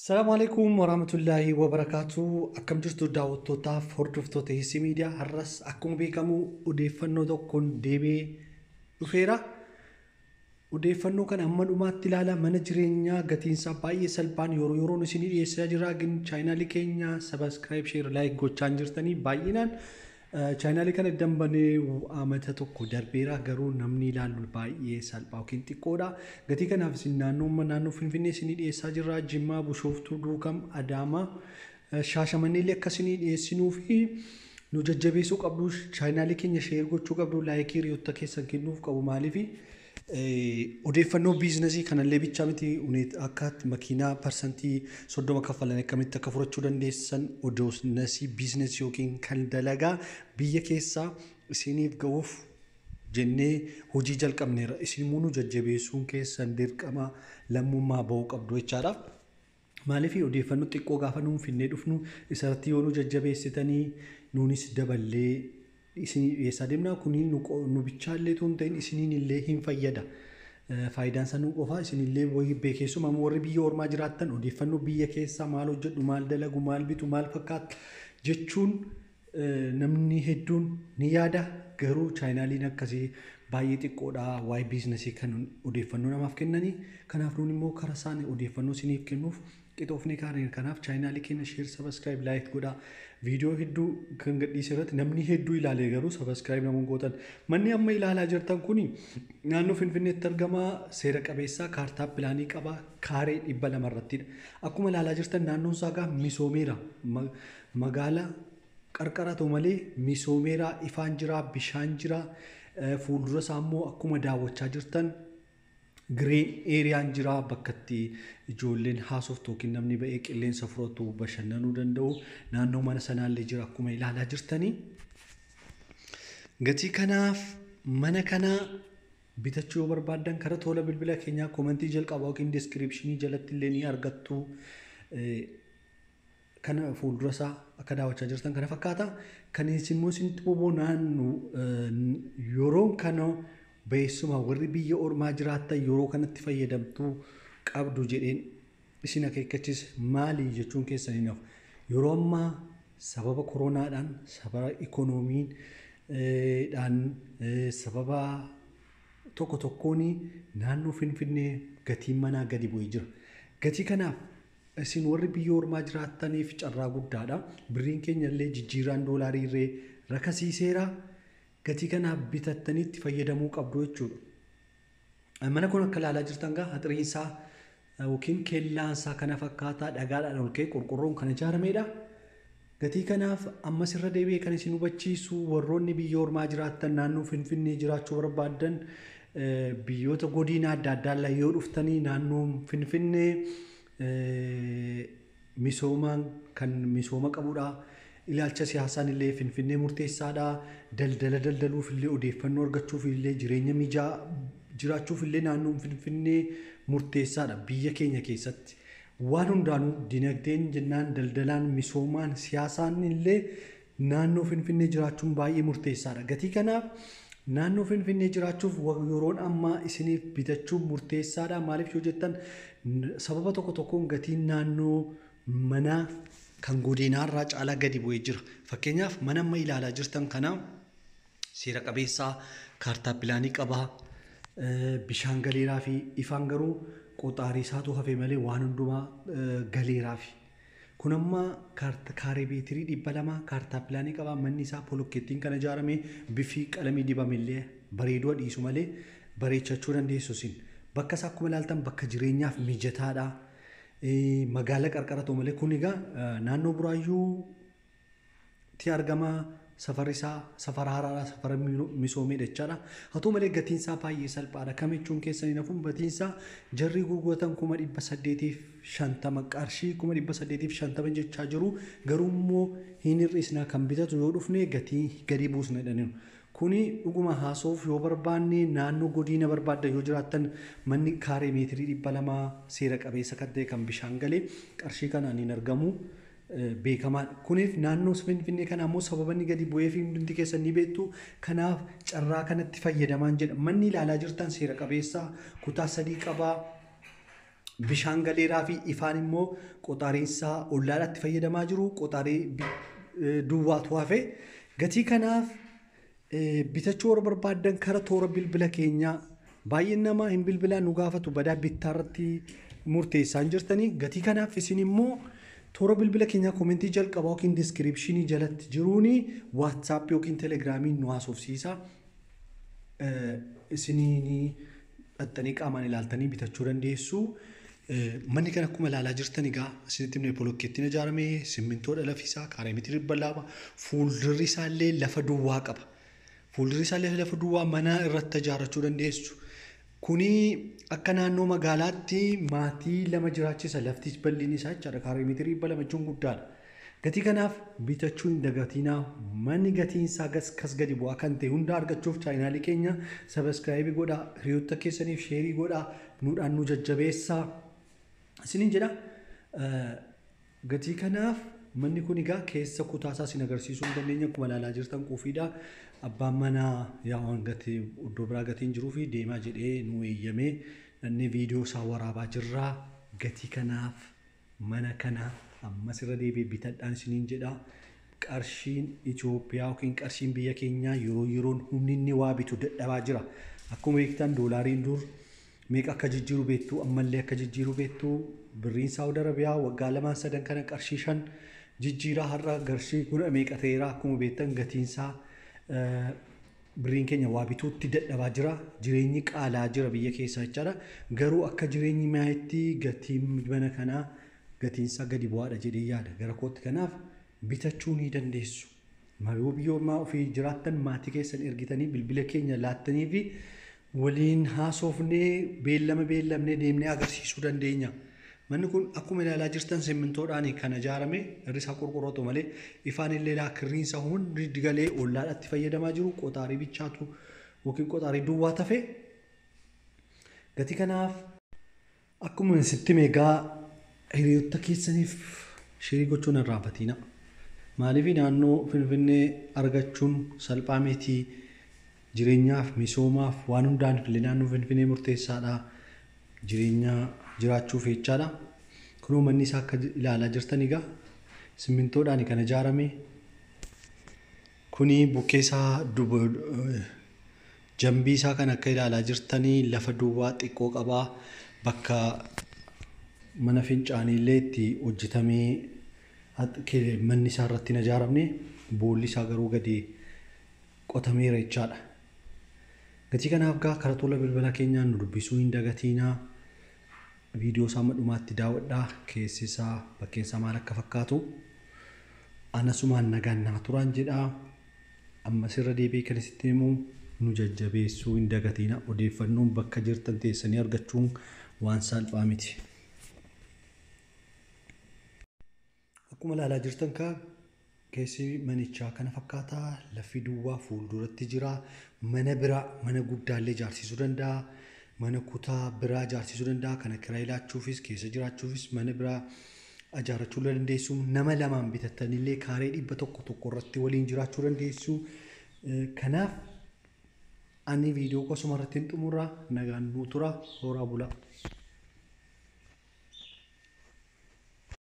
Salaamu alaikum warahmatullaahi wabarakaatu. Akkam jirtu daawwattootaaf hordoftoota Heessi Miidiyaa? Har'as akkuma beekamu odeeffannoo tokkoon deebi'ee dhufeera. Odeeffannoo kana hamma dhumaatti ilaala. Mana jireenyaa gatiinsaa baay'ee salphaan yeroo yeroon isinii dhiyeessaa jira. Chaayinaalii keenya subscribe, share, like gochaa hin jirtanii baay'inaan. Chaayinaalii kana dambanee amata tokko darbeera, garuu namni ilaalu baay'ee salphaa yookiin xiqqoodha. Gatii kanaaf isin naannoo Finfinnee isinii dhiyeessaa jirra. Jimmaa, Bishooftuu, Duukam, Adaamaa, Shaashamannee illee akka isinii dhiyeessinuu fi nu jajjabeessuu qabdu. Chaayinaalii keenya share gochuu qabdu. Like hiriyoota keessan kennuuf qabu. Maaliifi, odeeffannoo biizinasii kanallee bichaa miti, akka makiinaa 30% kaffalan akkamitti akka furachuu dandeessan, odeeffannoo biizinasii yookiin kan dalagaa biyya keessaa isiniif ga'uuf jennee hojii jalqabneerra. Isin immoo nu jajjabeessuun keessan dirqama lammummaa bahuu qabdu jechaadha. Maaliif, odeeffannoo xiqqoo gaafa nuun finnee dhufnu isarratti yoo nu jajjabeessitanii, nuunis daballee isinii dhiyeessaa deemna. Kuni nu bichaallee tun ta'in isiniin illee hin fayyada. Faayidaan isaa nu qofaa isinillee beekeessuma warri biyya ormaa jiraattan odeeffannoo biyya keessaa maal hojjedhu, maal dalagu, maal bitu, maal fakkaata jechuun namni hedduun ni yaada. Garuu chaayinaaliin akkasii baay'ee xiqqoodha waa'ee biizinasii kan odeeffannoo namaaf kennanii. Kanaaf nuun immoo karaa isaanii odeeffannoo isiniif kennuuf qixoofnee kaareen. Kanaaf chaayinaalii keenya share, subscribe, like godhaa. Viidiyoo hedduu kan gadhiise irratti namni hedduu ilaalee garuu subscribe namoonni gootan. Manni amma ilaalaa jirtan kuni naannoo Finfinneetti argama. Seera qabeessaa, kaartaa pilaanii qaba, kaaree 200 irrattidha. Akkuma ilaalaa jirtan naannoon isaa gaa misoomeera. Magaala qarqara ta'u malee misoomeera, ifaan jira, bishaan jira. Fuuldura isaa immoo akkuma daawwachaa jirtan green areaan jira, bakka itti ijoolleen haasoftu yookiin namni ba'ee qilleensa fudhatu, bashannanuu danda'u naannoo mana sanaallee jira akkuma ilaalaa jirtanii. Gatii kanaaf mana kana bitachuu yoo barbaaddan karaa tola bilbila keenyaa comment jalqabaa yookiin description jalatti illee ni argattu. Kana fuuldura isaa akka daawwachaa jirtan kana fakkaata. Kan isin immoo isinitti boboo naannu yeroon kana beessuma warri biyya ormaa jiraattan yeroo kanatti fayyadamtuu qabdu jedheen isin akeekkachiise. Maali jechuun keessan hin hafu. Yeroo ammaa sababa koronaadhaan, sababa ikoonomiidhaan, sababa tokko tokkoon naannoo Finfinnee gatiin manaa gadi bu'ee jira. Gatii kanaaf isin warri biyya ormaa jiraattaniif carraa guddaadha. Birriin keenya illee jijjiiraan doolaarii illee rakasiiseera. Gatii kanaaf bitattanii itti fayyadamuu qabdu jechuudha. Mana kun akka ilaalaa jirtan gaa haxiriinsaa yookiin kellaansaa kana fakkaataa, dhagaadhaan ol ka'ee qorqorroon kan ijaaramedha. Gatii kanaaf ammas irra deebi'ee kan isin hubachiisu, warroonni biyya ormaa jiraattan, naannoo Finfinnee jiraachuu barbaaddan, biyyoota godina adda addaa yoo dhuftanii, naannoo Finfinnee misoomaan kan misooma qabudha. Ilaalcha siyaasaan illee Finfinnee murteessaadha. Daldala daldaluuf illee, odeeffannoo argachuuf illee, jireenya mijaa jiraachuuf illee naannoon Finfinnee murteessaadha biyya keenya keessatti. Waan hundaanuu dinagdeen jennaan, daldalaan, misoomaan, siyaasaan illee naannoo Finfinnee jiraachuun baay'ee murteessaadha. Gatii kanaaf naannoo Finfinnee jiraachuuf yeroon ammaa isiniif bitachuun murteessaadha. Maaliif yoo jettan, sababa tokko tokkoon gatiin naannoo manaa kan godinaarraa caalaa gadi bu'ee jira. Fakkeenyaaf mana amma ilaalaa jirtan kana seera qabeessaa, kaartaa pilaanii qabaa, bishaan galeeraa fi ifaan garuu qoxaarii isaatu hafe malee waan hundumaa galeeraa fi. Kun amma kaaree meetirii 200, kaartaa pilaanii qabaa. Manni isaa bolokkeettiin kan ijaarame, bifi qalamii dibame illee bareeduu dhiisu malee bareechachuu dandeessu isin. Bakka isaa akkuma ilaaltan bakka jireenyaaf mijataadha. Magaala qarqara ta'u malee kun egaa naannoo Buraayyuu tti argama. Safarri isaa safara haaraadha, safara misoomeedha jechaadha. Haa ta'u malee gatiin isaa baay'ee salphaadha. Kam jechuun keessan hin hafu, gatiin isaa jarri gurguratan 850,000, qarshii 850,000 jechaa jiru. Garuu immoo hin hir'isna, kan bitatu yoo dhufne gatii gadi buusna jedhaniiru. Kuni dhuguma haasoof yoo barbaanne, naannoo godina barbaadda yoo jiraattan, manni kaaree meetirii 200 seera qabeessa kan ta'e, kan bishaan galee qarshii kanaan hin argamu. Beekamaadha. Kuniif naannoo Finfinnee kana immoo sababa inni gadi bu'ee fi hundumti keessan ni beektu. Kanaaf carraa kanatti fayyadamaan jedha. Manni ilaalaa jirtan seera qabeessa, kutaa sadii qabaa. Bishaan galeeraa fi ifaan immoo qoxaariinsaa ollaadhaatti fayyadamaa jiru. Qoxaarii duwwaatu hafe. Gatii kanaaf bitachuu warra barbaaddan kara toora bilbila keenyaa baay'een namaa hin bilbilaan nu gaafatu badaa bittaa irratti murteessaa hin jirtanii. Gatii kanaaf isin immoo toora bilbila keenyaa koomentii jalqabaa yookiin diskiripshinii jalatti jiruuni waatsaappii yookiin telegiraamiin nu haasofsiisa. Isiniin dhaxxanii qaamaan ilaaltanii bitachuu dandeessu. Manni kan akkuma ilaalaa jirtan egaa isinitti himne bolokkeettiin ijaarame simmintoodha lafi isaa kaaree meetirii 200 fuuldurri isaallee lafa duwwaa qaba. Fuuldurri isaallee lafa duwwaa mana irratti ijaarrachuu dandeessu. Kuni akka naannoo magaalaatti maatii 2 jiraachisa laftis bal'inni isaa jechaadha kaaree meetirii 200 jechuun guddaadha. Gatii kanaaf bitachuu hin dagatinaa. Manni gatiin isaa kas gadi bu'aa kan ta'e hunda argachuuf chaayinaalii keenya sabiskiraayibii godhaa, hiriyoota keessaniif sheerii godhaa, nuudhaan nu jajjabeessaa. Isiniin jedha gatii kanaaf manni kun egaa keessa kutaa isaa isin agarsiisuu hin dandeenye akkuma ilaalaa jirtan quufiidha. Abbaan manaa yaa'uun gatii iddoo biraa gatiin jiruu fi deemaa jedhee nu eeyyamee dhannee viidiyoo isaa waraabaa jirra. Gatii kanaaf mana kana ammas irra deebi'ee bitadhaan isiniin jedha. Qarshiin Itoophiyaa yookiin qarshiin biyya keenyaa yeroo yeroon humni inni waa bitu dadhabaa jira. Akkuma beektan doolaariin dur meeqa akka jijjiiru beektu ammallee akka jijjiiru beektu birriin Saawud Arabiyaa waggaa 2-3 kana qarshii 5 jijjiiraa har'a qarshii kun meeqa ta'eera akkuma beektan gatiinsaa birriin keenya waa bituutti dadhabaa jira. Jireenyi qaalaa jira biyya keessaa jechaadha. Garuu akka jireenyi mi'aayetti gatiin mana kanaa gatiinsaa gadi bu'aadha jedhee yaada. Gara kootti kanaaf bitachuu ni dandeessu. Yoo biyyoomaa ofii jiraattan maatii keessan ergitanii bilbila keenya laattanii fi waliin haasofnee beellama beellamnee deemnee agarsiisuu dandeenya. Manni kun akkuma ilaalaa jirtan simmintoodhaan kan ijaarame irri isaa qorqorroo malee ifaan illee laakirriinsa hundi galee ollaadhaatti fayyadamaa jiru qoxaarii bichaatu yookiin qoxaarii duwwaa tafe. Gatii kanaaf akkuma sitti meegaa hiriyoota keessaniif sheerii gochuun hin irraanfatina. Maaliif naannoo Finfinnee argachuun salphaa miti. Jireenyaaf misoomaaf waan hundaan illee naannoo Finfinnee murteessaadha. Jireenya jiraachuuf jechaadha. Kunoo manni isaa akka ilaalaa jirtan egaa simmintoodhaan kan ijaarame. Kuni bukkee isaa jambii isaa kan akka ilaalaa jirtanii lafa duwwaa xiqqoo qabaa. Bakka mana fincaanii illee itti hojjetamee manni isaa irratti hin ijaaramne boolli isaa garuu gadi qotameera jechaadha. Gatii kanaaf gaa karaa tola bilbila keenyaan nu dubbisuu hin dagatinaa. Viidiyoo isaa hamma dhumaatti daawwadhaa. Keessi isaa bakkeen isaa maal akka fakkaatu. Anasumaan nagaan naa turaan jedhaa. Ammas irra deebi'ee kan isinitti himu nu jajjabeessuu hin dagatinaa. Odeeffannoon bakka jirtan teessanii argachuun waan salphaa miti. Akkuma ilaalaa jirtan kaa keessi manichaa kana fakkaata. Lafti duwwaa fuulduratti jira. Mana biraa mana guddaallee ijaarsisuu danda'a. Mana kutaa biraa ijaarsisuu danda'a. Kana kiraa ilaachuufis keessa jiraachuufis mana biraa ijaarrachuu dandeessu. Nama lamaan bitattanillee kaaree 100 irratti waliin jiraachuu dandeessu. Kanaaf ani viidiyoo qosuma irratti hin xumura. Nagaan nuu tura. Horaa bulaa.